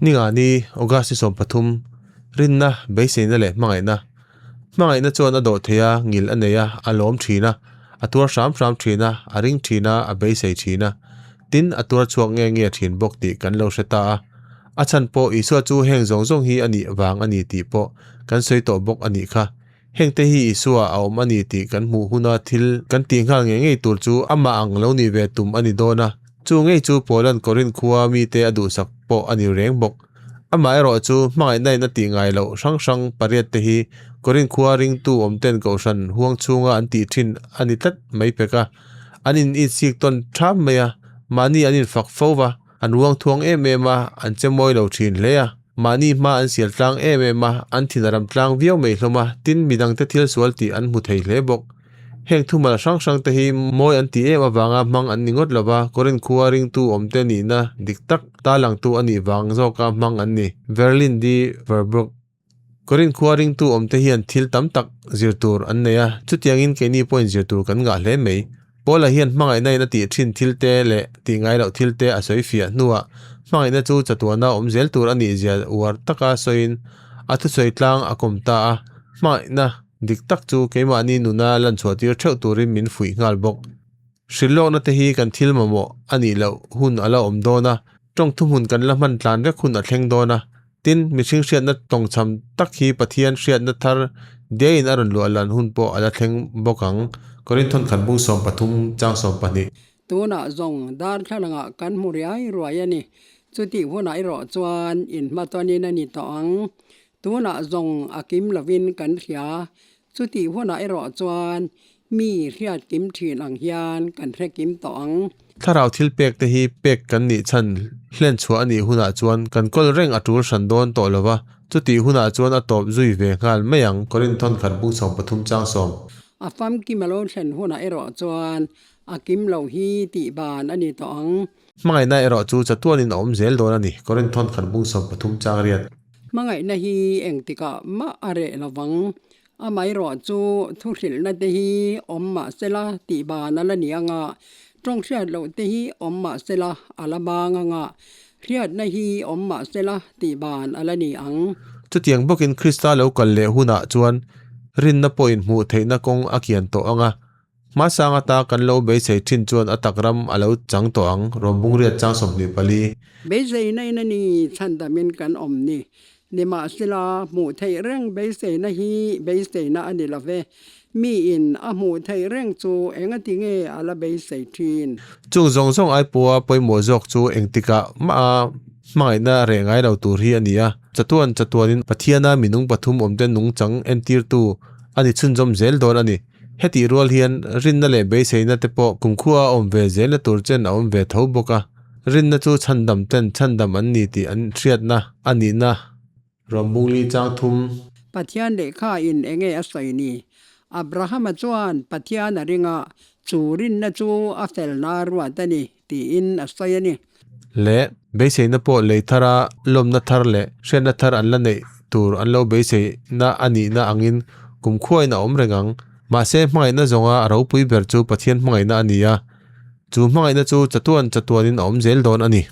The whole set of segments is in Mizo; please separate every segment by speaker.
Speaker 1: Ningani, August ni 13, Rinna, Beiseina leh Hmangaihna. Hmangaihna chuan a dawh thei a, ngil a nei a, a lawm thin a, a tuar hram hram thin a, a ring thin a, a beisei thin a. Tin, a tuar chhuak nge nge thin bawk tih kan lo hre ta a. A chhan pawh Isua chu heng zawng zawng hi a nih vang a ni tih pawh kan sawi tawh bawk a nih kha. Hengte hi Isua a awm a ni tih kan hmuh huna thil kan tih nghal ngei ngei tur chu amah ang lo nih ve tum a ni dawn a, chu ngei chu Paula'n Korinth khua mite a duhsak pawh a ni reng bawk. Amaherawh chu hmangaihna in a tih ngai loh hrang hrang pariat te hi Korinth khua ringtu awmten kohhran huang chhunga an tih thin a ni tlat mai pek a, an in itsik tawn ṭham mai a, mahni an infak fo va. An ruang thuang em em a, an che mawi lo thin hle a. Mahni hma an sial tlang em em a, an thin a ram tlang viau mai hlawm a, tin midangte thil sual tih an hmu thei hle bawk. Heng thumal hrang hrang te hi mawi an tih em avanga hmang an ni ngawt lo va, Korinth khua ringtu awmte nihna dik tak tarlangtu a nih vang zawka hmang an ni. Verlin de Verbrugge. Korinth khua ringtu awmte hian thil tam tak zir tur an nei a, chutiangin keini pawhin zir tur kan ngah hle mai. Paula hian hmangaihna in a tih thin thil te leh tih ngai loh thil te a sawi fiah hnuah hmangaihna chu chatuana awm zel tur a nih zia uar taka sawiin a thusawi tlang a kawm ta a, hmangaihna dik tak chu keimahni nuna lanchhuah tir theuh turin min fuih nghal bawk. Hrilhlawkna te hi kan thil mamawh a nih loh hun a la awm dawn a, tawng thuhmun kan la hman tlan vek hun a thleng dawn a. Tin, mihring hriatna tawngchham tak hi Pathian hriatna thar diaiin a rawn luah lan hun pawh a la thleng bawk ang. Korinthon khat bung 13 chang 12.
Speaker 2: Tunah zawng darthlalangah kan hmu riai ruai a ni. Chutih hunah erawh chuan inhmatawn-in a ni tawh ang. Tunah zawng a kim lovin kan hria. Chutih hunah erawh chuan mi hriat kim thin ang hian kan hre kim tawh ang.
Speaker 1: Thlarau thil pek te hi pek kan nih chhan hlen chhuah a nih hunah chuan kan kawl reng a tul hran dawn tawh lo va, chutih hunah chuan a tawp zui ve nghal mai ang. Korinth thawn khat bung 13 chang sawm.
Speaker 2: A famkim a lo thlen hunah erawh chuan a kim lo hi tih ban a ni tawh ang.
Speaker 1: Hmangaihna erawh chu chatuanin a awm zel dawn a ni, Korinth thawn khat bung 13 chang riat.
Speaker 2: Hmangaihna hi engtikah mah a reh lo vang. Amaherawh chu thuhrilhna te hi awm mah sela tih ban a la ni anga, tawng hriat loh te hi awm mah sela a la bang anga, hriatna hi awm mah sela tih ban a la ni ang.
Speaker 1: Chutiang bawkin Krista lo kal leh hunah chuan rinna pawhin hmuh theihna kawng a kian tawh anga, Hmasang ata kan lo beisei thin chuan a tak ram a lo chang tawh ang, Rawmbung riat chang 24.
Speaker 2: Beiseina in a ni chhandamin kan awm ni. Nimahsela, hmuh theih reng beiseina hi beiseina a ni lo ve. Miin a hmuh theih reng chu engati nge a la beisei thin?
Speaker 1: Chung zawng zawng ai pawha pawimawh zawk chu engtikah mah a hmangaihna reh ngai lo tur hi a ni a. Chatuan chatuanin Pathiana minung pathum awmte nungchang entirtu a ni chhunzawm zel dawn a ni. Hetih rual hian rinna leh beiseina te pawh kumkhua a awm ve zelna tur chen a awm ve tho bawk a, rinna chu chhandam ten chhandam an ni tih an hriatna a nihna Rawmbungli chang thum.
Speaker 2: Pathian lehkha in enge a sawi ni? Abrahama chuan Pathian a ring a, chu rinna chu a felna ruat a ni tiin a sawi a ni.
Speaker 1: Leh beiseina pawh lei thara lawmna thar leh hriatna thar an la neih tur an lo beiseina a nihna angin kumkhuain a awm reng ang. Mahse, hmangaihna zawnga a ropui ber chu Pathian hmangaihna a ni a, chu hmangaihna chu chatuan chatuanin a awm zel dawn a ni.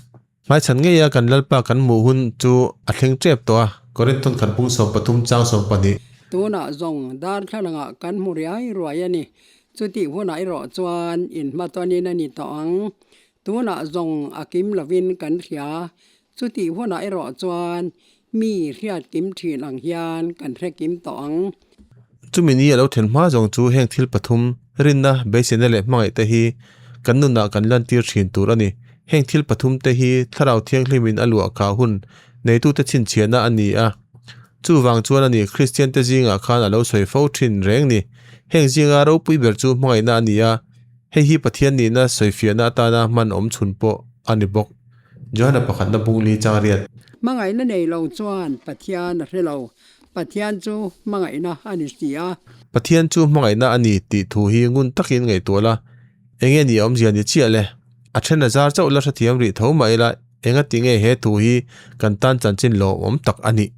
Speaker 1: Hmaichhan ngeia kan Lalpa kan hmuh hun chu a thleng tep tawh a. Korinth thawn khat bung 13 chang 12.
Speaker 2: Tunah zawng darthlalangah kan hmu riai ruai a ni. Chutih hunah erawh chuan inhmatawnin a ni tawh ang. Tunah zawng a kim lovin kan hria. Chutih hunah erawh chuan mi hriat kim thin ang hian kan hre kim tawh ang.
Speaker 1: Chumi ni a lo then hma zawng chu heng thil pathum, rinna, beiseina leh hmangaih te hi kan nunah kan lantir thin tur a ni. Heng thil pathum te hi Thlarau Thianghlimin a luah kah hun neitute chhinchhiahna a ni a. Chuvang chuan a ni, Kristian te zingah khan a lo sawi fo thin reng ni. Heng zinga ropui ber chu hmangaihna a ni a. Hei hi Pathian nihna sawifiahna atana hman awm chhun pawh a ni bawk. Johana pakhatna bung li chang riat.
Speaker 2: Hmangaihna nei lo chuan Pathian a hre lo. Pathian chu hmangaihna a ni si a.
Speaker 1: Pathian chu hmangaihna a ni tih thu hi ngun takin ngaihtuah la, enge ni awmzia ni chiah le? A then a zar chauh la hrethiam rih tho mah ila, enga ti nge he thu hi kan tan chanchin lawmawm tak a nih?